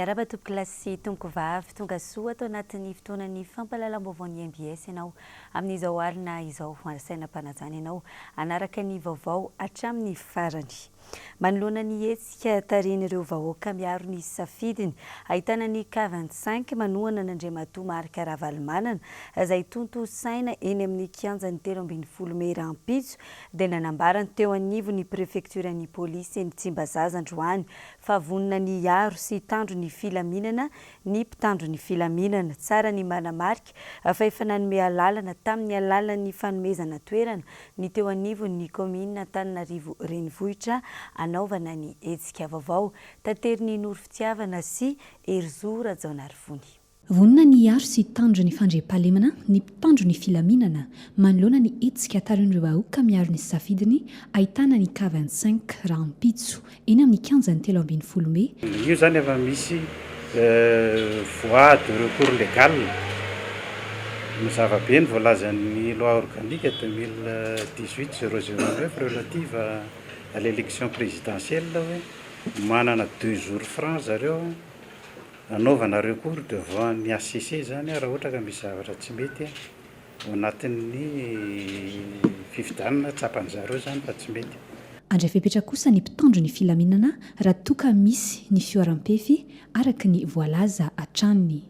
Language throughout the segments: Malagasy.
Miarahaba tompokolahy sy tompokovavy, tonga soa ato anatin'ny fotoanan'ny fampahalalam-baovaon'ny mbs ianao amin'izao alina izao. Asaina am-panajana ianao hanaraka ny vaovao hatramin'ny farany. Manoloana ny hetsika tarihin'ireo vahoaka miaro ny safidiny, ahitana ny K 25 manohana an'Andriamatoa Marc Ravalomanana, izay tontosaina eny amin'ny kianjan'ny 13 mey rahampitso, dia nanambara ny teo anivon'ny prefektioran'ny polisy eny Tsimbazaza androany fa vonona ny hiaro sy hitandro ny filaminana ny mpitandro ny filaminana. Tsara ny manamarika fa efa nanome alalana tamin'ny alalan'ny fanomezana toerana ny teo anivon'ny kaominina Antananarivo Renivohitra hanaovana ny hetsika vaovao. Taterin'i Noro Fitiavana sy Herizo Rajaonarivony. Vonona ny hiaro sy hitandro ny fandriampahalemana ny mpitandro ny filaminana manoloana ny hetsika tarihin'ireo vahoaka miaro ny safidiny ahitana ny K 25 rahampitso eny amin'ny kianjan'ny 13 mey. Io zany efa misy voie de recours légal, mazava be ny voalazan'ny loi organique 2018 009 relative à l'élection présidentielle hoe manana deux jours francs zareo Anaovana recours devant ny HCC izany raha ohatra ka misy zavatra tsy mety ao anatin'ny fifidianana, tsapan'ny zareo izany fa tsy mety. Handray fepetra kosa ny mpitandro ny filaminana raha toa ka misy ny fihoaram-pefy araka ny voalaza hatrany.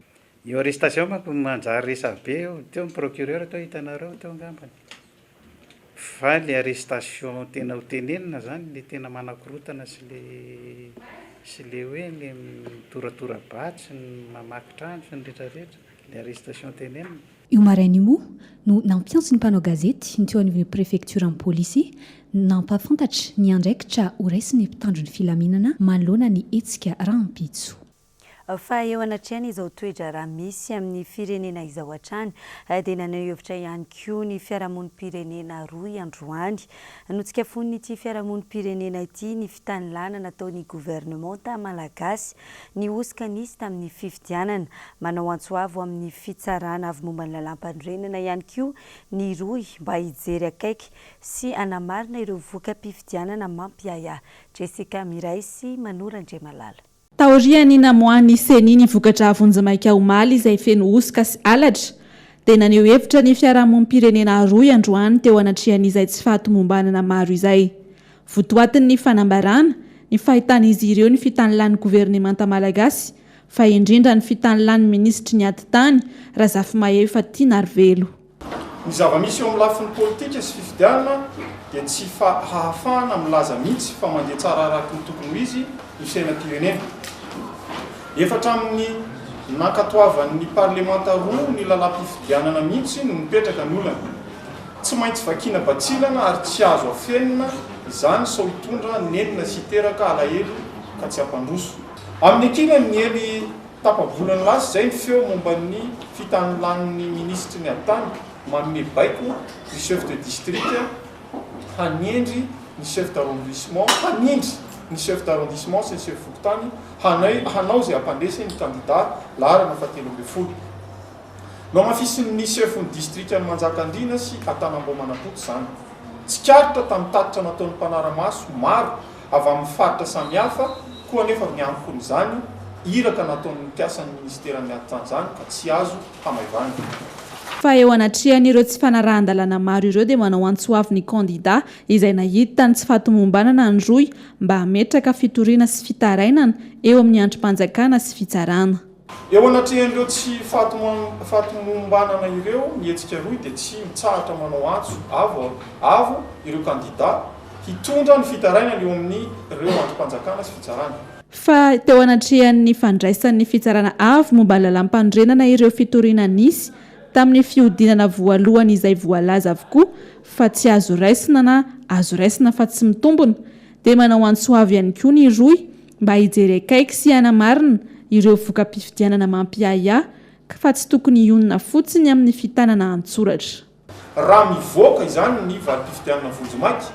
Io arrestation manko manjary resabe eo, teo ny procureur teo hitanareo teo angambany. Fa le arrestation tena ho tenenina zany le tena manakorotana sy le sy le hoe le mitoratora-bato sy ny mamaky trano sy ny retraretra, le arrestation tenenina. Io maraina io moa no nampiantso ny mpanao gazety ny teo anivon'ny prefektioran'ny polisy nampahafantatra ny andraikitra horaisin'ny mpitandro ny filaminana manoloana ny hetsika rahampitso. Fa eo anatrehan' izao toe-draharaha misy amin'ny firenena izao hatrany dia naneho hevitra ihany koa ny fiarahamonim-pirenena rohy androany. Notsikafonin'ity fiarahamonim-pirenena ity ny fitanilana nataon'ny governemanta malagasy ny hosoka nisy tamin'ny fifidianana. Manao antso avo amin'ny fitsarana avo momba ny lalàmpanorenana ihany koa ny rohy mba hijery akaiky sy hanamarina ireo voka-pifidianana mampiahiahy. Jessica Miray sy Manoro Andriamalala. Taorian'ny namoahan'ny Ceni ny vokatra vonjimaika omaly izay feno hosoka sy halatra, dia naneho hevitra ny fiarahamonim-pirenena aroy androany teo anatrehan'izay tsy fahatomombanana maro izay. Votoatin'ny fanambarana, ny fahitan'izy ireo ny fitanilan'ny governemanta malagasy, fa indrindra ny fitanilan'ny minisitry ny atitany, Razafimahefa Tianarivelo. Ny zava-misy eo amin'ny lafiny politika sy fifidianana dia tsy hahafahana milaza mihitsy fa mandeha tsara araka ny tokony ho izy ny fiainam-pirenena. Efa hatramin'ny nankatoavan'ny parlemanta roa ny lalàm-pifidianana mihitsy no nipetraka ny olana. Tsy maintsy vakiana batsilana ary tsy azo afenina izany sao hitondra nenina sy hiteraka alahelo ka tsy hampandroso. Amin'ny ankilany niely Tapa-bolana lasa izay ny feo momba ny fitanilan'ny minisitry ny Atany manome baiko ny chef de district hanendry ny chef d'arrondissement hanindry ny chef d'arrondissement sy ny sefo fokontany hanay hanao izay hampandresy ny kandida laharana fahatelo ambin'ny folo. Nohamafisin'ny sefon'ny distrikan'i Manjakandriana sy Antanambao Manampotsy izany. Tsikaritra tamin'ny tatitra nataon'ny mpanara-maso maro avy amin'ny faritra samihafa koa anefa ny ankon'izany iraka nataon'ny mpiasan'ny minisiteran'ny Atitany izany ka tsy azo hamaivanina. Fa eo anatrehan'ireo tsy fanarahan-dalàna maro ireo dia manao antso avo ny kandida izay nahita ny tsy fahatomombanana ny rohy mba hametraka fitoriana sy fitarainana eo amin'ny andrim-panjakana sy fitsarana. Eo anatrehan'ireo tsy fahatomombanana ireo, ny hetsika rohy dia tsy mitsahatra manao antso avo avo ireo kandida hitondra ny fitarainany eo amin'ireo andrim-panjakana sy fitsarana. Fa teo anatrehan'ny fandraisan'ny Fitsarana Avo momba ny Lalàmpanorenana ireo fitoriana nisy tamin'ny fihodinana voalohany izay voalaza avokoa fa tsy azo raisina na azo raisina fa tsy mitombina dia manao antso avo ihany koa ny rohy mba hijery akaiky sy hanamarina ireo voka-pifidianana mampiahiahy fa tsy tokony hionona fotsiny amin'ny fitanana an-tsoratra. Raha mivoaka izany ny valim-pifidianana vonjimaika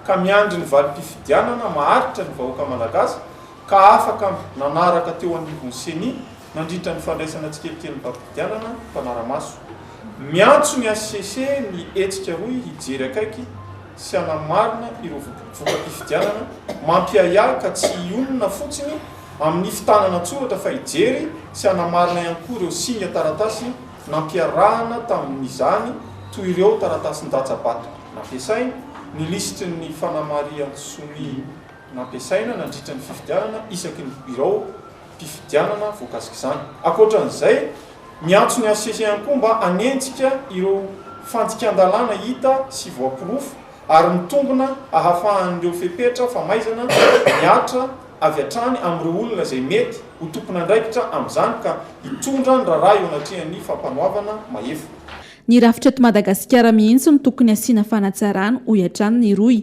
ka miandry ny valim-pifidianana maharitra ny vahoaka malagasy ka afaka nanaraka teo anivon'ny Ceni nandritra ny fandraisana tsikelikely ny valim-pifidianana mpanara-maso. Miantso ny hcc ny hetsika rohy hijery akaiky sy hanamarina ireo voka-pifidianana mampiahiahy ka tsy hionona fotsiny. amin'ny fitanana an-tsoratra fa hijery sy hanamarina ihany koa ireo singa taratasy nampiarahana tamin'izany toy ireo taratasin-datsa-bato nampiasaina, ny lisitry ny fanamarihan-tsonia nampiasaina nandritra ny fifidianana isaky ny biraom-pifidianana voakasik'izany. Ankoatra an'izay, miantso ny hcc ihany koa mba hanenjika ireo fandikan-dalàna hita sy voaporofo ary mitombina ahafahan'ireo fepetra famaizana mihatra avy hatrany amin'ireo olona izay mety ho tompon'andraikitra amin'izany ka hitondra ny raharaha eo anatrehan'ny fampanoavana mahefa. Ny rafitra eto Madagasikara mihitsy no tokony hasiana fanatsarana, hoy hatrany ny rohy,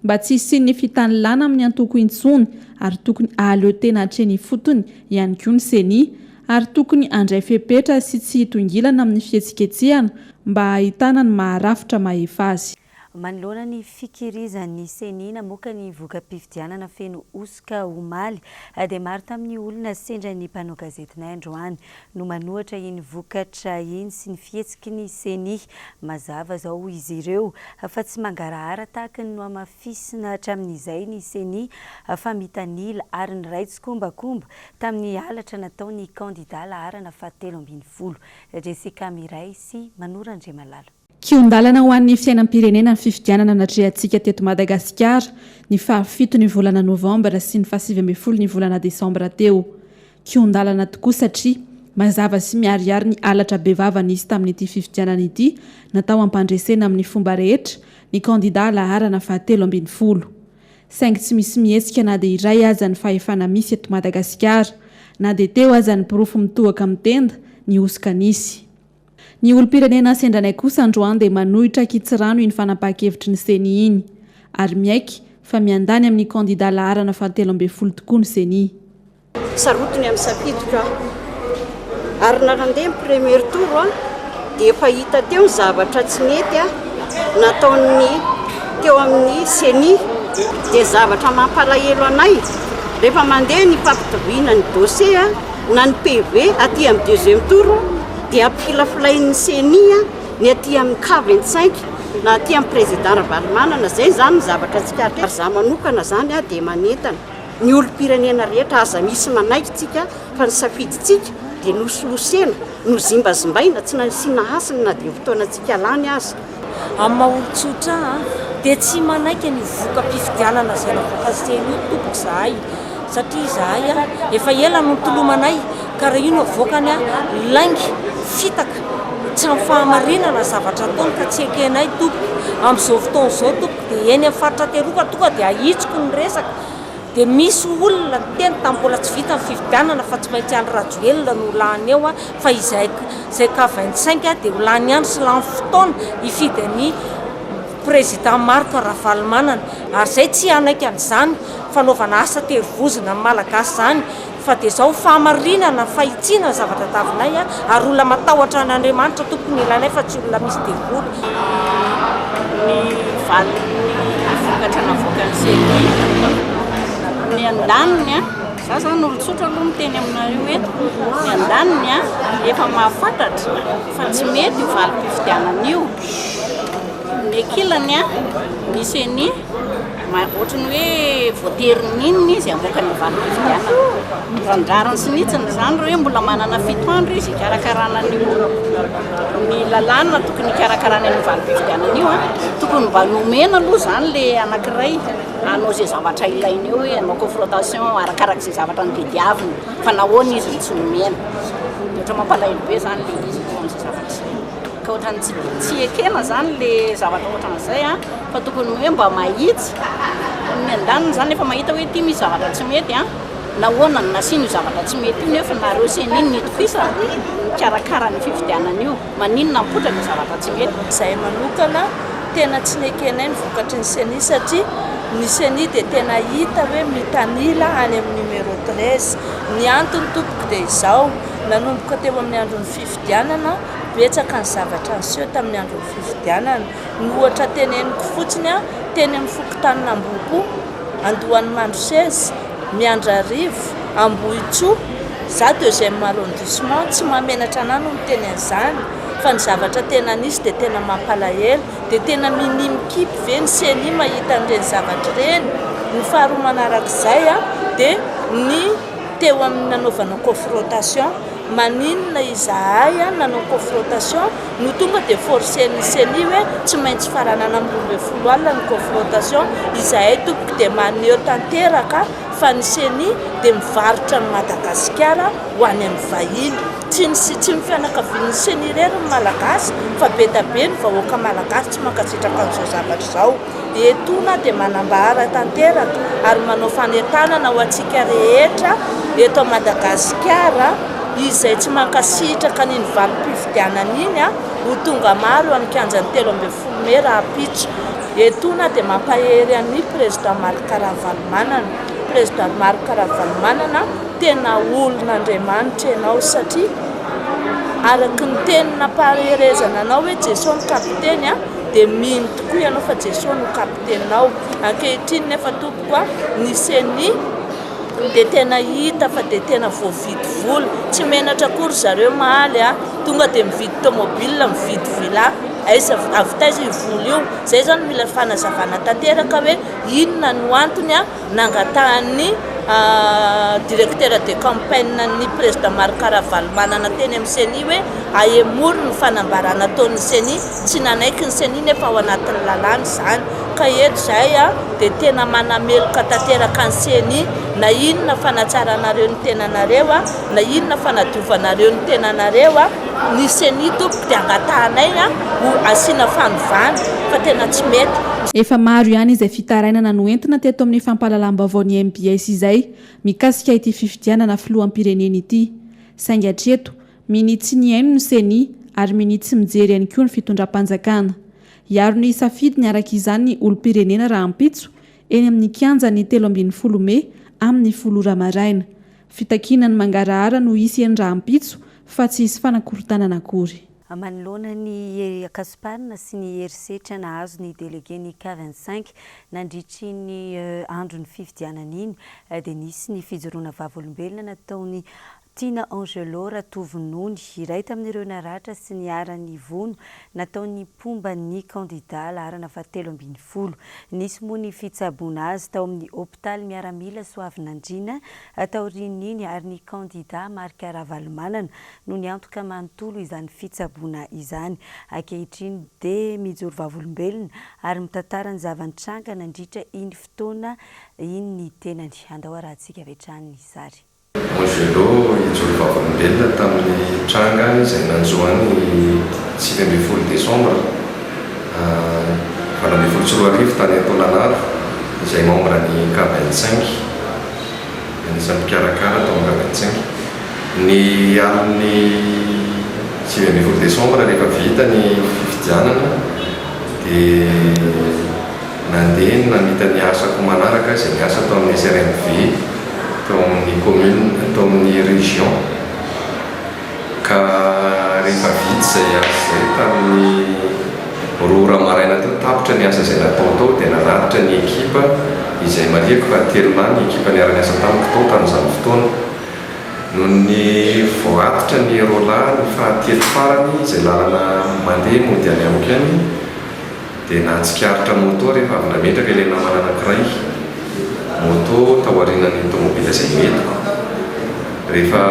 mba tsy hisian'ny fitanilana amin'ny antoko intsony ary tokony hahaleo tena hatreny ifotony ihany koa ny Ceni ary tokony handray fepetra sy tsy hitongilana amin'ny fihetsiketsehana mba hahitana ny maha rafitra mahefa azy. Manoloana ny fikirizan'ny Ceni namoaka ny voka-pifidianana feno hosoka omaly dia maro tamin'ny olona sendra ny mpanao gazetinay androany no manohatra iny vokatra iny sy ny fihetsiky ny Ceni. Mazava izao hoy izy ireo fa tsy mangarahara tahaka ny nohamafisina hatramin'izay ny Ceni fa mitanila ary niray tsikombakomba tamin'ny halatra nataon'ny kandida laharana fahatelo ambin'ny folo Jessica Miray sy Manoro Andriamalala. Kihon-dalana ho an'ny fiainam-pirenena ny fifidianana natrehantsika teto Madagasikara ny fahafito ny volana novambra sy ny faha-19 ny volana desambra teo. Kihon-dalana tokoa satria mazava sy miharihary ny halatra bevava nisy tamin'ity fifidianana ity natao hampandresena amin'ny fomba rehetra ny kandida laharana fahatelo ambin'ny folo. Saingy tsy misy mihetsika na dia iray aza ny fahefana misy eto Madagasikara na dia teo aza ny porofo mitohaka amin'ny tenda ny hosoka nisy. Ny olom-pirenena sendranay kosa androany dia manohitra an-kitsirano iny fanapahan-kevitry ny Ceni iny, ary miaiky fa miandany amin'ny kandida laharana fahatelo ambin'ny folo tokoa ny Ceni. Sarotiny amin'ny safidiko aho. Ary na nandeha ny premier tour aho dia efa hita teo ny zavatra tsy nety nataon'ny teo amin'ny Ceni. Dia zavatra mampalahelo anay rehefa mandeha ny fampitoviana ny dossier na ny PV aty amin'ny deuxième tour dia ampilafilain'ny Ceni ny aty amin'ny K 25 na aty amin'ny président Ravalomanana. Izay izany ny zavatra tsikaritra. Ary izaho manokana izany dia manentana ny olom-pirenena rehetra, aza misy manaiky tsika fa ny safidintsika dia nosolosena, nozimbazimbaina, tsy nasiana hasiny na dia fotoanantsika lany aza. Amin'ny maha olon-tsotra ahy dia tsy manaiky an'io voka-pifidianana izay navoakan'ny Ceni io tompoko izahay satria izahay efa ela no nitolomanay ka raha io no avoakany lainga, fitaka, tsy amin'ny fahamarinana ny zavatra ataony ka tsy ekenay tompoko. Amin'izao fotoana izao tompoko dia eny amin'ny faritra Antehiroka tonga dia ahitsiko ny resaka. Dia misy olona niteny tamin'ny mbola tsy vita ny fifidianana fa tsy maintsy Andry Rajoelina no ho lany eo fa izay izay cas 25 dia ho lany andro sy lany fotoana hifidy an'i Président Marc Ravalomanana ary izay tsy hanaiky an'izany fanaovana asa terivozona amin'ny Malagasy izany fa dia izao fahamarinana fahitsiana ny zavatra davinay ary olona matahotra an'Andriamanitra tompoko ny ilainay fa tsy olona misy devoly. Ny valin'ny vokatra navoakan'ny ceni, ny andaniny an, za zany olon-tsotra aloha miteny aminareo eto, ny andaniny an efa mahafantatra fa tsy mety io valim-pifidianana io, ny ankilany an ny ceni Ohatry ny hoe voatery n'inona izy hamoaka ny valim-pifidianana. Randrariny sy nitsiny izany raha hoe mbola manana fito andro izy hikarakarana an'io ny lalàna tokony hikarakarana an'io valim-pifidianana io. Tokony mba nomena aloha izany ilay anankiray hanao izay zavatra ilainy eo hoe hanao confrontation arakarak'izay zavatra notediaviny fa nahoana izy no tsy nomena. Ohatra mampalahelo be izany ilay izy aloha amin'izay zavatra izay. Ka ohatran'ny tsy ekena izany ilay zavatra ohatran'izay an. Fa tokony hoe mba mahitsy, ny andaniny izany efa mahita hoe ity misy zavatra tsy mety an, nahoana no nasiana io zavatra tsy mety io nefa nareo ceni no nitokisana nikarakara an'io fifidianana io, maninona mipoitra ilay zavatra tsy mety. Izahay manokana tena tsy nekenay ny vokatry ny ceni satria ny ceni dia tena hita hoe mitanila any amin'ny numéro 13. Ny antony tompoko dia izao, nanomboka teo amin'ny andron'ny fifidianana, betsaka ny zavatra niseho tamin'ny andron'ny fifidianana. Ny ohatra teneniko fotsiny an, teny amin'ny fokontanin'Ambohipo, Andohanimandroseza, Miandrarivo, Ambohitsoa, za deuxième arrondissement, tsy mahamenatra anah no miteny an'izany fa ny zavatra tena nisy dia tena mampalahelo, dia tena minia mikipy ve ny ceni mahita an'ireny zavatra ireny? Ny faharoa manarak'izay an, dia ny. teo amin'ny nanaovana confrontation. Maninona izahay nanao confrontation no tonga dia forcer-n'ny ceni hoe tsy maintsy faranana amin'ny 12 alina ny confrontation. Izahay tompoko dia maneho tanteraka fa ny ceni dia mivarotra an'i Madagasikara ho any amin'ny vahiny. Tsy ny tsy ny fianakavian'ny ceni irery ny Malagasy fa be da be ny vahoaka Malagasy tsy mankasitraka an'izao zavatra izao. Etoana dia manambara tanteraka ary manao fanentanana ho antsika rehetra eto Madagasikara izay tsy mankasitraka an'iny valim-pifidianana iny ho tonga maro eo amin'ny kianjan'ny 13 mey rahampitso. Etoana dia mampahery an'i Président Marc Ravalomanana. Président Marc Ravalomanana, tena olon'Andriamanitra ianao satria araka ny teny nampaherezana anao hoe Jesoa no kapiteny dia mino tokoa ianao fa Jesoa no kapiteninao. Ankehitriny nefa tompoko a, ny ceni dia tena hita fa dia tena voavidy vola. Tsy menatra akory zareo maly a, tonga dia mividy tomobile, mividy villa. Aiza, avy taiza io vola io? Izay izany mila fanazavana tanteraka hoe inona no antony nangatahan'ny directeur de campagne ny président Marc Ravalomanana teny amin'ny ceni hoe ahemory ny fanambarana ataon'ny ceni, tsy nanaiky ny ceni nefa ao anatin'ny lalàna izany, ka eto izahay dia tena manameloka tanteraka ny ceni na inona fanatsaranareo ny tenanareo na inona fanadiovanareo ny tenanareo, ny ceni tompoko dia angatahanay ho asiana fanovana fa tena tsy mety. Efa maro ihany izay fitarainana noentina teto amin'ny fampahalalam-baovaon'ny mbs izay mikasika ity fifidianana filoham-pirenena ity. Saingy hatreto, minia tsy nihaino ny ceni ary minia tsy mijery ihany koa ny fitondram-panjakana. Hiaro ny safidiny araka izany ny olom-pirenena rahampitso eny amin'ny kianjan'ny 13 mey amin'ny folo ora maraina. Fitakiana ny mangarahara no hisy eny rahampitso fa tsy hisy fanakorontanana akory. Manoloana ny hakasoparana sy ny herisetra nahazo ny delegen'ny K 25 nandritry iny andron'ny fifidianana iny dia nisy ny fijoroana vavolombelona nataon'i Tiana Angelo Ratovonony, iray tamin'ireo naratra sy niharan'ny vono nataon'ny mpomba ny kandida laharana fahatelo 12. Nisy moa ny fitsaboana azy tao amin'ny hopitaly miaramila Soavinandriana taorian'iny ary ny kandida Marc Ravalomanana no niantoka manontolo izany fitsaboana izany. Ankehitriny dia mijoro vavolombelona ary mitantara ny zava-nitranga nandritra iny fotoana iny ny tenany. Andao arahantsika avy hatrany ny sary. Angelo hijoro vavolombelona tamin'ny tranga izay nanjo ahy ny 19 desambra 2018 tany Taolagnaro, izay membre ny K 25, anisan'ny mpikarakara tao amin'ny K 25. Ny alin'ny 19 desambra rehefa vita ny fifidianana dia nandeha namita ny asako manaraka izay niasa tao amin'ny SRMV tao amin'ny commune, tao amin'ny région. Ka rehefa vita izay asa izay tamin'ny roa ora maraina teo, tapitra ny asa izay natao tao dia nanatitra ny ekipa izay marihiko fa telo lahy ny ekipa niara-niasa tamiko tao tamin'izany fotoana. Nony voatitra ny roa lahy ny fahatelo farany izay lalana mandeha mody any amiko any dia nahatsikaritra moto rehefa avy nametraka ilay namana anankiray moto tao aorianan'ny tomobila izay nentiko. Rehefa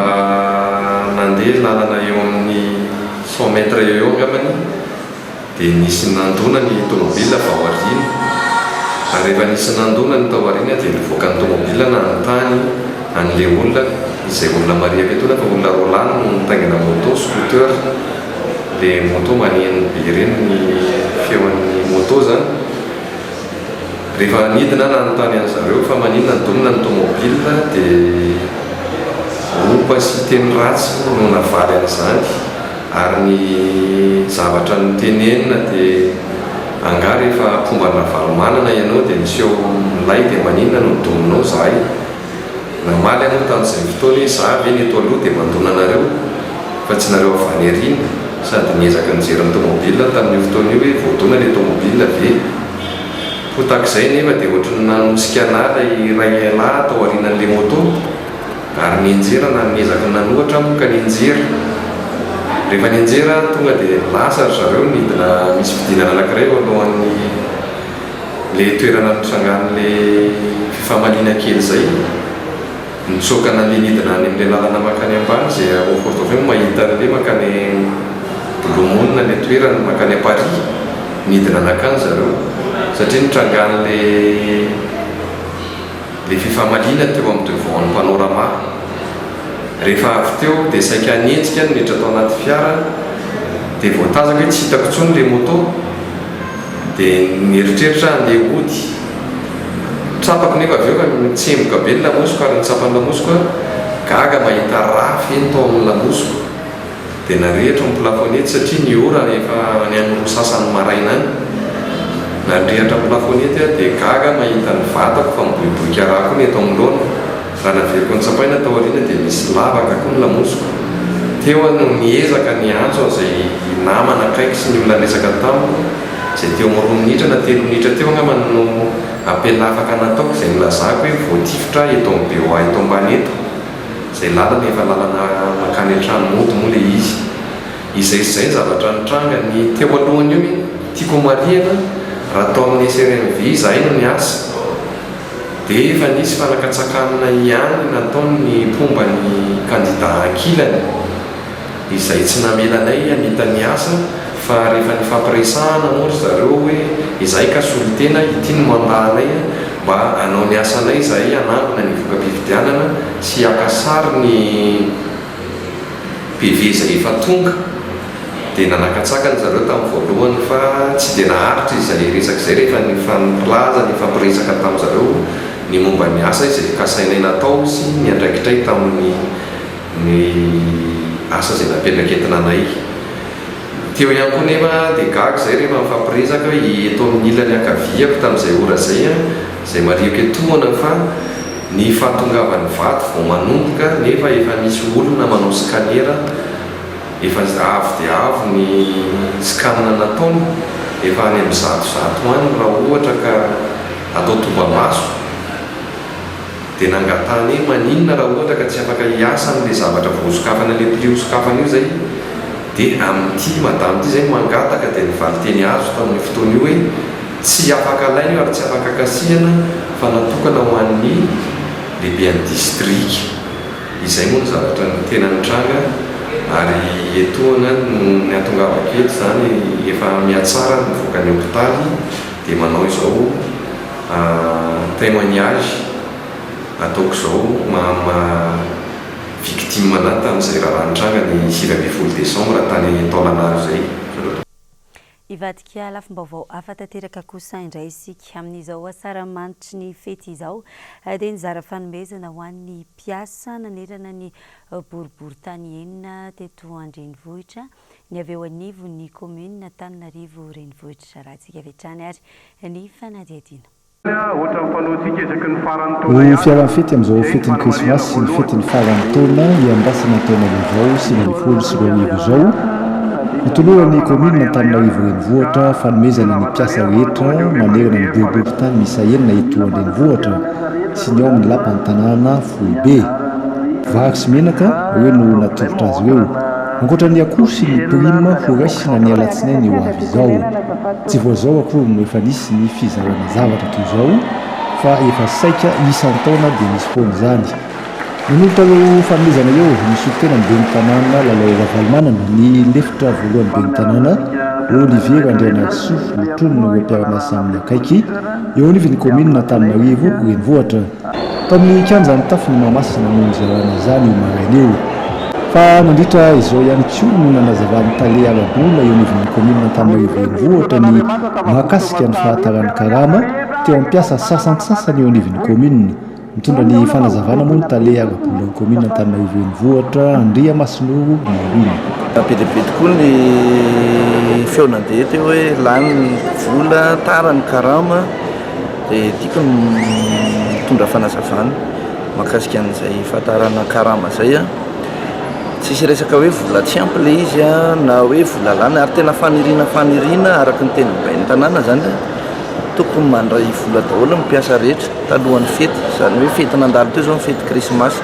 nandeha lalana eo amin'ny cent mètres eo eo angambany dia nisy nandona ny tomobila avy ao aoriana ary rehefa nisy nandona ny tao aoriana dia nivoaka ny tomobila nanontany an'ilay olona izay olona marihako etoana fa olona roalahy no nitaingina moto scooter le moto maneno be ireny ny feon'ny moto zany rehefa nidina aho nanontany an'zareo fa maninona nodomina ny tomobile dia ompa sy teny ratsy no navaly an'izany ary ny zavatra notenenina dia angaha rehefa mpomba an'i Ravalomanana ianao dia miseho milay dia maninona no dominao zahay Namaly aho moa tamin'izay fotoana hoe izaho ve ny eto aloha dia mandona anareo fa tsy nareo avy any aoriana sady niezaka nijery ny tomobile aho tamin'io fotoana io hoe voadona ilay tomobile ve? Poa tak'izay nefa dia ohatry ny nanosika anah ilay iray lahy tao aorianan'ilay moto ary nianjera na niezaka nanohatra aho moa ka nianjera. Rehefa nianjera aho tonga dia lasa ry zareo nidina misy fidinana anankiray eo alohan'ny Le toerana nitrangan'le fifamaliana kely zay. Nitsoaka nandeha nidina any amin'ilay lalana mankany ambany izay ao Fort Dauphin mahita an'ilay mankany Blue Moon ilay toerana mankany Paris, nidina nankany zareo satria nitrangan'ilay ilay fifamaliana teo amin'ny devant ny Panorama. Rehefa avy teo dia saika hanenjika no niditra tao anaty fiara dia voatazako hoe tsy hitako intsony ilay moto dia nieritreritra aho handeha hody. Tsapako nefa avy eo fa nitsemboka be ny lamosiko ary ny tsapan'ny lamosiko aho gaga mahita rà feno tao amin'ny lamosiko. Dia narehitro ny plafonety satria ny ora efa any amin'ny roa sasany maraina any. Nandrehitra plafonety aho dia gaga mahita ny vatako fa miboiboika rà koa ny eto anoloana. Raha naveriko notsapaina tao aoriana dia misy lavaka koa ny lamosiko. Teo aho no niezaka niantso an'izay namana akaiky sy ny olona niresaka tamiko, izay teo amin'ny roa minitra na telo minitra teo angamba no appel afaka nataoko izay nilazako hoe voatifitra aho eto amin'ny BOA eto ambany eto. Izay lalana efa lalana mankany an-trano mody moa ilay izy. Izay sy izay ny zavatra nitranga. Ny teo alohan'io tiako homarihana, raha tao amin'ny SRMV izahay no niasa dia efa nisy fanakatsakanana ihany nataon'ny mpomba ny kandida ankilany izay tsy namela anay hamita ny asa fa rehefa nifampiresahana moa ry zareo hoe izahay ka solontena, ity no mandat anay mba hanao ny asanay izahay hanangona ny voka-pifidianana sy haka sary ny PV izay efa tonga dia nanakatsakana zareo tamin'ny voalohany fa tsy dia naharitra izay resaka izay rehefa nifampilaza nifampiresaka tamin-dry zareo ny momba ny asa izay kasainay natao sy ny andraikitray tamin'ny ny asa izay nampiandraiketina anay. Teo ihany koa nefa dia gaga izay rehefa nifampiresaka hoe eto amin'ny ilany ankaviako tamin'izay ora izay an, izay marihiko etoana fa ny fahatongavan'ny vato vao manomboka nefa efa misy olona manao scanner efa avo dia avo ny scan nataony, efa any amin'ny 100 any raha ohatra ka atao tombamaso. Dia nangatahany hoe maninona raha ohatra ka tsy afaka hiasa amin'ilay zavatra voasokafana ilay pli hosokafana io izay dia amin'ity madame ity izay no mangataka dia ny valinteny azo tamin'io fotoana io hoe tsy afaka alaina io ary tsy afaka kasihana fa natokana ho an'ny lehiben'ny distrika. Izay moa no zavatra tena nitranga ary etoana no ny hatongavako eto izany efa mihatsara ny mivoaka ny hopitaly dia manao izao Témoignage ataoko izao maha maha victime anah tamin'izay raharaha nitranga ny 19 décembre tany Taolagnaro izay. Hivadika lafim-baovao hafa tanteraka kosa indray isika. Amin'izao asaramanitry ny fety izao dia nizara fanomezana ho an'ny mpiasa nanerana ny boriborintany enina teto an-drenivohitra ny avy eo anivon'ny kaominina Antananarivo Renivohitra. Arahantsika avy hatrany ary ny fanadihadiana. Ho fialan'ny fety amin'izao fetin'ny Krismasy sy ny fetin'ny faran'ny taona hiandrasana ny taona vaovao 2019 izao, notoloran'ny kaominina Antananarivo Renivohitra fanomezana ny mpiasa rehetra manerana ny boriborintany miisa enina eto an-drenivohitra sy ny ao amin'ny lapan'ny tanàna foibe. Vary sy menaka, ireo no natolotra azy ireo. Ankoatra ny akoho sy ny prime ho raisina ny alatsinainy ho avy izao. Tsy vao izao akory no efa nisy ny fizarana zavatra toy izao fa efa saika isan-taona dia misy foana izany. Nanolotra ireo fanomezana ireo ny solontena ny ben'ny tanàna Lalao Ravalomanana, ny lefitra voalohan'ny ben'ny tanàna Olivier Randrianarisoa notronin'ireo mpiara-miasa aminy akaiky eo anivon'ny kaominina Antananarivo Renivohitra. Tao amin'ny kianjan'ny tafon'i Mahamasina no nizarana izany io maraina io. Fa nandritra izao ihany koa no nanazavan'ny tale ara-bola eo anivon'ny kaominina Antananarivo Renivohitra ny mahakasika ny fahataran'ny karama teo amin'ny mpiasa sasantsasany eo anivon'ny kaominina. Nitondra ny fanazavana moa ny tale ara-bolan'ny kaominina Antananarivo Renivohitra, Andriamasinoro Marina. Be dia be tokoa ny feo nandeha teo hoe lany ny vola, tara ny karama. Dia tiako ny mitondra fanazavana mahakasika an'izay fahatarana karama izay an. Tsisy resaka hoe vola tsy ampy ilay izy an, na hoe vola lany ary tena faniriana faniriana araka ny tenin'ny ben'ny tanàna izany an, tokony mandray vola daholo ny mpiasa rehetra talohan'ny fety, izany hoe fety nandalo teo izao ny fety krismasy.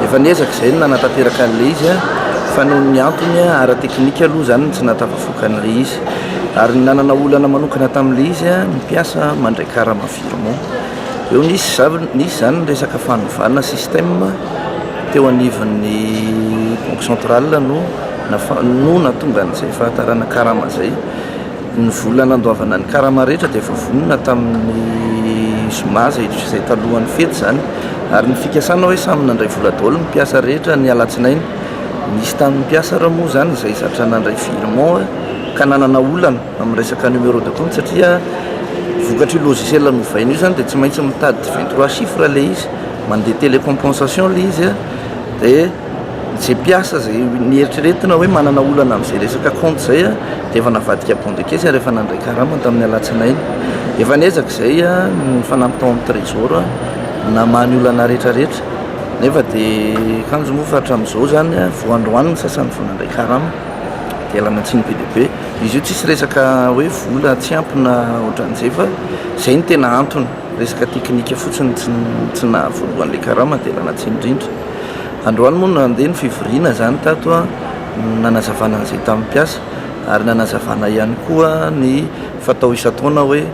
Efa niezaka izay ny nanatanteraka an'ilay izy an, fa noho ny antony ara-teknika aloha izany no tsy nahatafavoaka an'ilay izy. Ary ny nanana olana manokana tamin'ilay izy an, ny mpiasa mandray karama virement. Eo nisy zava, nisy izany ny resaka fanovana système teo anivon'ny banque centrale no nafa- no nahatonga an'izay fahatarana karama izay. Ny vola nandoavana ny karama rehetra dia efa vonona tamin'ny zoma izay izay talohan'ny fety izany. Ary ny fikasana hoe samy nandray vola daholo ny mpiasa rehetra ny alatsinainy. Nisy tamin'ny mpiasa ary moa izany izay zatra nandray virement ka nanana olana amin'ny resaka numéro de compte satria vokatr'io logiciel novaina io izany dia tsy maintsy mitady 23 chiffres ilay izy, mandeha télécompensation ilay izy dia izay mpiasa izay nieritreretina hoe manana olana amin'izay resaka compte izay dia efa navadika bon de caisse ary efa nandray karama tamin'ny alatsinainy. Efa niezaka izay nifanampy tao amin'ny trésor namaha ny olana rehetrarehetra nefa dia kanjo moa fa hatramin'izao izany vao androany ny sasany vao nandray karama dia ialana tsiny be dia be. Izy io tsisy resaka hoe vola tsy ampy na ohatran'izay fa izay no tena antony, resaka teknika fotsiny tsy tsy nahavoalohan'ilay karama dia ialana tsiny indrindra. Androany moa nandeha ny fivoriana izany tato nanazavana an'izay tamin'ny mpiasa ary nanazavana ihany koa ny fatao isan-taona hoe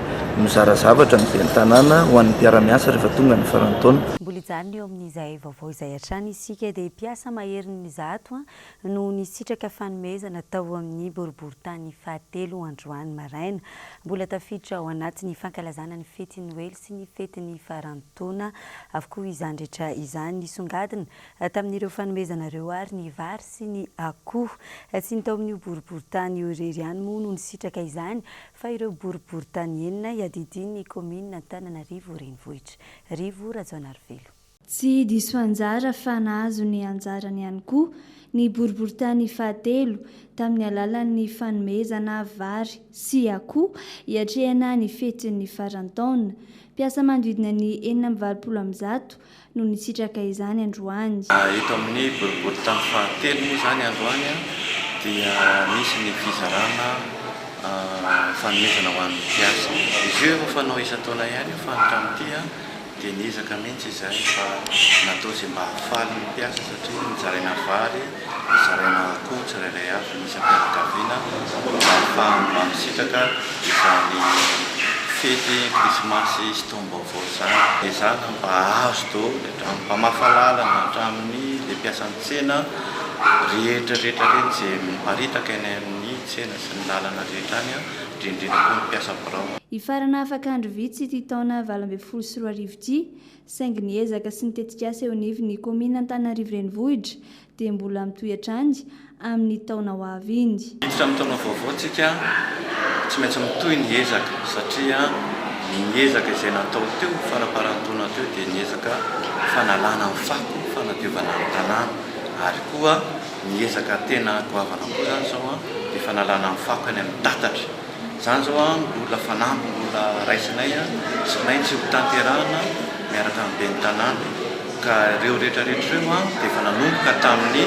mizara zavatra ny ben'ny tanàna ho an'ny mpiara-miasa rehefa tonga ny faran'ny taona. Mbola hijanona eo amin'izay vaovao izay hatrany isika dia mpiasa maherin'ny 100 no nisitraka fanomezana tao amin'ny boriborintany fahatelo androany maraina. Mbola tafiditra ao anatin'ny fankalazana ny fetin'ny Noely sy ny fetin'ny faran'ny taona avokoa izany rehetra izany. Nisongadina tamin'ireo fanomezana ireo ary ny vary sy ny akoho. Tsy ny tao amin'io boriborintany io irery ihany moa no nisitraka izany fa ireo boriborintany enina iadidian'ny kaominina Antananarivo Renivohitra. Rivo Rajaonarivelo. Tsy diso anjara fa nahazo ny anjarany ihany koa ny boriborintany fahatelo tamin'ny alalan'ny fanomezana vary sy akoho hiatrehana ny fetin'ny faran'ny taona. Mpiasa manodidina ny 186 no nisitraka izany androany. Eto amin'ny boriborintany fahatelo moa izany androany dia nisy ny fizarana fanomezana ho an'ny mpiasa. Izy io efa fanao isan-taona ihany io fa ny tamin'ity dia niezaka mihitsy izahay fa natao izay mba hahafaly ny mpiasa satria nozaraina vary, nozaraina akoho tsirairay avy ny isam-pianakaviana mba hahafahany mba misitraka izany fety krismasy sy taom-baovao izany. Ezahana mba hahazo daholo hatramin'ny mpamafa lalana, hatramin'ny ilay mpiasan'ny tsena rehetra rehetra ireny izay miparitaka eny amin'ny tsena sy ny lalana rehetra any, indrindra indrindra koa ny mpiasa birao. Hifarana afaka andro vitsy ity taona 2018 ity, saingy ny ezaka sy ny tetikasa eo anivon'ny kaominina Antananarivo Renivohitra dia mbola mitohy hatrany amin'ny taona ho avy iny. Hiditra amin'ny taona vaovao tsika, tsy maintsy mitohy ny ezaka satria ny ezaka izay natao teo faramparan'ny taona teo dia ny ezaka fanalana ny fako, fanadiovana ny tanàna ary koa ny ezaka tena goavana koa izany izao dia fanalana ny fako any amin'ny tatatra. Izany izao an, mbola fanamby mbola raisinay an, tsy maintsy ho tanterahana miaraka amin'ny ben'ny tanàna. Ka ireo rehetra rehetra ireo an, dia efa nanomboka tamin'ny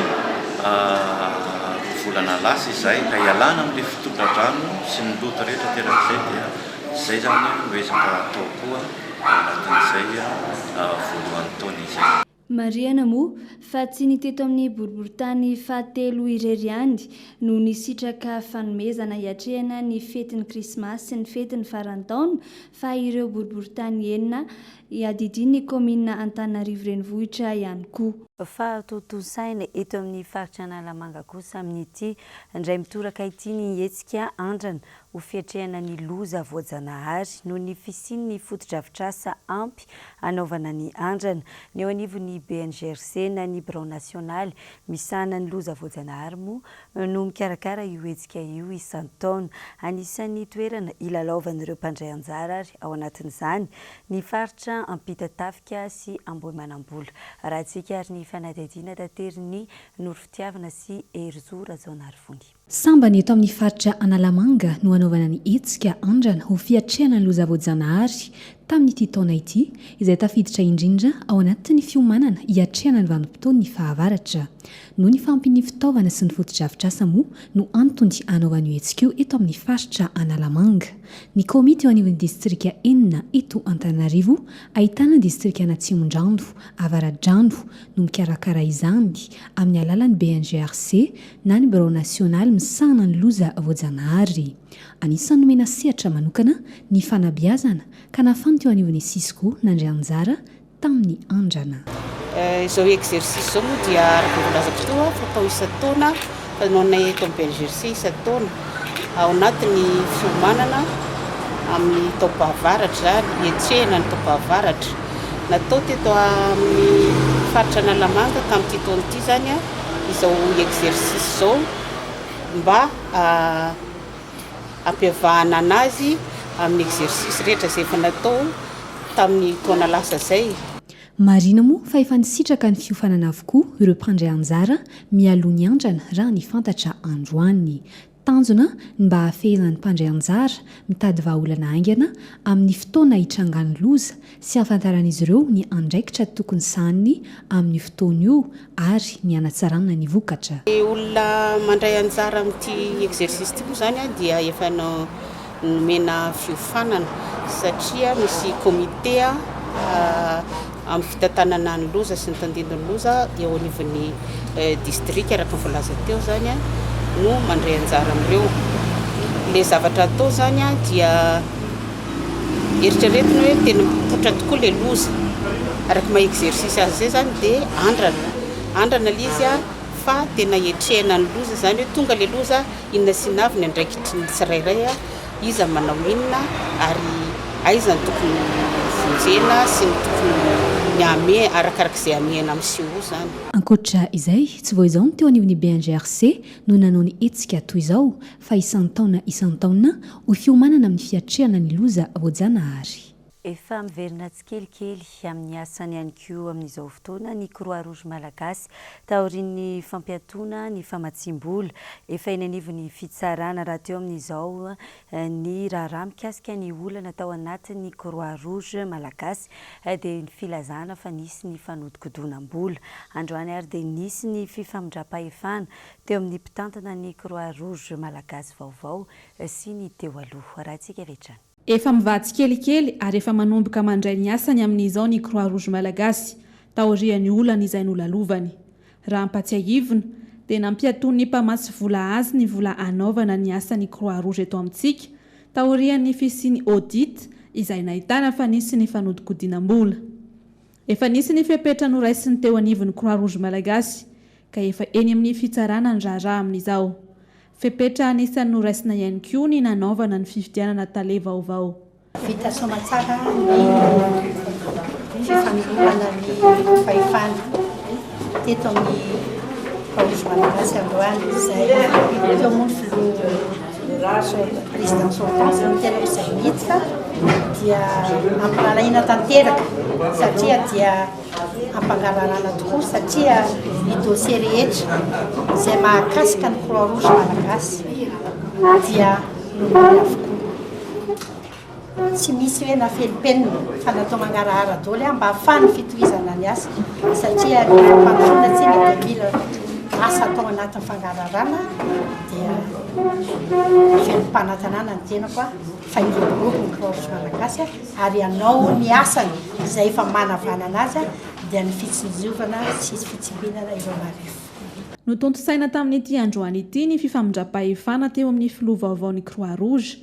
roa volana lasa izay. Ka ialana amin'ilay fitondra-drano sy ny loto rehetra aterak'izay dia izay izany no ezaka atao koa ao anatin'izay voalohan'ny taona izay. Marihana moa fa tsy ny teto amin'ny boriborintany fahatelo irery ihany no nisitraka fanomezana hiatrehana ny fetin'ny krismasy sy ny fetin'ny faran'ny taona fa ireo boriborintany enina iadidian'ny kaominina Antananarivo Renivohitra ihany koa. Fahatontosaina eto amin'ny faritra Analamanga kosa amin'ity indray mitoraka ity ny hetsika andrana ho fiatrehana ny loza voajanahary noho ny fisian'ny fotodrafitrasa ampy hanaovana ny andrana. Ny eo anivon'ny BNGRC na ny Birao nasionaly misahana ny loza voajanahary moa no mikarakara io hetsika io isan-taona. Anisan'ny toerana hilalaovan'ireo mpandray anjara ary ao anatin'izany ny faritra Ampitatafika sy Ambohimanambola. Arahantsika ary ny fanadihadiana taterin'i Noro Fitiavana sy Herizo Rajaonarivony. Sambany eto amin'ny faritra Analamanga no hanaovana ny hetsika andrana ho fiatrehana ny loza voajanahary tamin'ity taona ity, izay tafiditra indrindra ao anatin'ny fiomanana hiatrehana ny vanim-potoan'ny fahavaratra. Noho ny fahampian'ny fitaovana sy ny fotodrafitrasa moa no antony hanaovana io hetsika io eto amin'ny faritra Analamanga. Ny komity eo anivon'ny distrika enina eto Antananarivo, ahitana ny distrikan'Atsimondrano, Avaradrano, no mikarakara izany amin'ny alalan'ny BNGRC na ny Birao nasionaly. misahana ny loza voajanahary. Anisan'ny nomena sehatra manokana ny fanabeazana ka nahafahany teo anivon'ny Cisco nandray anjara tamin'ny andrana. Izao exercice izao moa dia araka ny voalazako teo fatao isan-taona, fanaonay eto amin'ny BNGRC isan-taona ao anatin'ny fiomanana amin'ny taom-pahavaratra izany, hiatrehana ny taom-pahavaratra. Natao teto amin'ny faritra Analamanga tamin'ity taona ity izany izao exercice izao mba hampiavahana anazy amin'ny exercice rehetra izay efa natao tamin'ny taona lasa izay. Marihina moa fa efa nisitraka ny fiofanana avokoa ireo mpandray anjara mialoha ny andrana raha ny fantatra androany. Tanjona ny mba hahafehezan'ny mpandray anjara mitady vahaolana haingana amin'ny fotoana hitrangan'ny loza sy hahafantaran'izy ireo ny andraikitra tokony sahaniny amin'io fotoana io ary ny hanatsarana ny vokatra. Ny olona mandray anjara amin'ity exercice ity moa izany dia efa nomena fiofanana satria misy comité amin'ny fitantanana ny loza sy ny tandindon'ny loza eo anivon'ny distrika araka ny voalaza teo izany no mandray anjara amin'ireo. Ilay zavatra atao izany dia eritreretina hoe tena mipoitra tokoa ilay loza. Araka ny maha exercice azy izay izany dia andrana, andrana ilay izy fa tena hiatrehana ny loza izany hoe tonga ilay loza Inona sy inona avy ny andraikitry ny tsirairay, iza manao inona ary aiza no tokony vonjena sy ny tokony ny hame arakaraka izay hamehana miseho izany. Ankoatra izay, tsy vao izao ny teo anivon'ny BNGRC no nanao ny hetsika toy izao fa isan-taona isan-taona ho fiomanana amin'ny fiatrehana ny loza voajanahary. Efa miverina tsikelikely amin'ny asany ihany koa amin'izao fotoana ny Croix Rouge Malagasy taorian'ny fampiatoana ny famatsiam-bola. Efa eny anivon'ny fitsarana rahateo amin'izao ny raharaha mikasika ny olana tao anatin'ny Croix Rouge Malagasy dia ny filazana fa nisy ny fanodikodonam-bola. Androany ary dia nisy ny fifamindram-pahefana teo amin'ny mpitantana ny Croix Rouge Malagasy vaovao sy ny teo aloha. Arahintsika avy hatrany. Efa mivaha tsikelikely ary efa manomboka mandray ny asany amin'izao ny Croix Rouge Malagasy, taorian'ny olana izay nolalovany. Raha ampatsiahivina, dia nampiatoan'ny mpamatsy vola azy ny vola hanaovana ny asan'ny Croix Rouge eto amintsika, taorian'ny fisian'ny audit izay nahitana fa nisy ny fanodikodinam-bola. Efa nisy ny fepetra noraisin'ny teo anivon'ny Croix Rouge Malagasy, ka efa eny amin'ny fitsarana ny raharaha amin'izao. Fepetra anisan'ny noraisina ihany koa ny nanaovana ny fifidianana tale vaovao. Vita soamatsara ny fifanolorana ny fahefana teto amin'ny Croix-Rouge Malagasy androany izay teo moa ny filoha président sortant sy ny tenako izay miditra dia ampirahalahiana tanteraka satria dia Ampangalarana tokoa satria ny dossier rehetra izay mahakasika ny Croix Rouge Malagasy dia nolony avokoa. Tsy misy hoe nafenimpenina fa natao mangarahara daholo mba ahafahan'ny fitohizana ny asa satria ny fampandrosoana tsinona dia mila asa atao anatin'ny fangaraharana dia velom-panantenana ny tenako fa hiroborobo ny Croix Rouge Malagasy. ary hanao ny asany izay efa manavanana azy dia ny fitsinjovana sy fitsimbinana ireo marefo. Notontosaina tamin'ity androany ity ny fifamindram-pahefana teo amin'ny filoha vaovaon'ny Croix Rouge,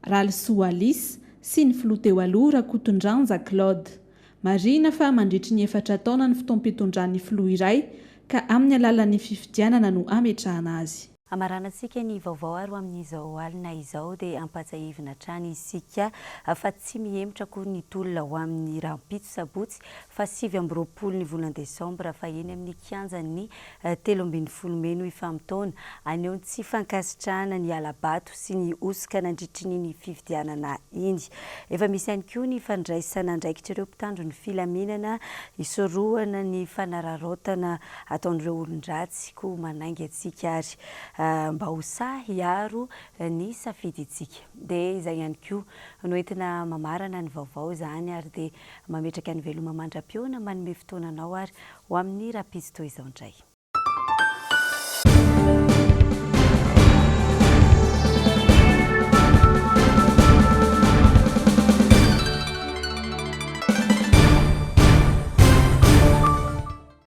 Ralisoa Alice, sy ny filoha teo aloha, Rakotondranja Claude. Marihina fa mandritry ny efatra taona ny fotoam-pitondran'ny filoha iray ka amin'ny alalan'ny fifidianana no ametrahana azy. Hamaranantsika ny vaovao ary ho amin'izao alina izao dia ampahatsiahivina hatrany isika fa tsy mihemotra akory ny tolona ho amin'ny rahampitso sabotsy faha 29 ny volana desambra fa eny amin'ny kianjan'ny 13 mey no hifamotoana haneho ny tsy fankasitrahana ny hala-bato sy ny hosoka nandritry ny fifidianana iny. Efa misy ihany koa ny fandraisana andraikitr'ireo mpitandro ny filaminana hisorohana ny fanararaotana ataon'ireo olon-dratsy koa manainga antsika ary mba ho sahy hiaro ny safidintsika. Dia izay ihany koa no entina mamarana ny vaovao izany ary dia mametraka ny veloma mandra-pihaona manome fotoana anao ary ho amin'ny rahampitso toy izao indray.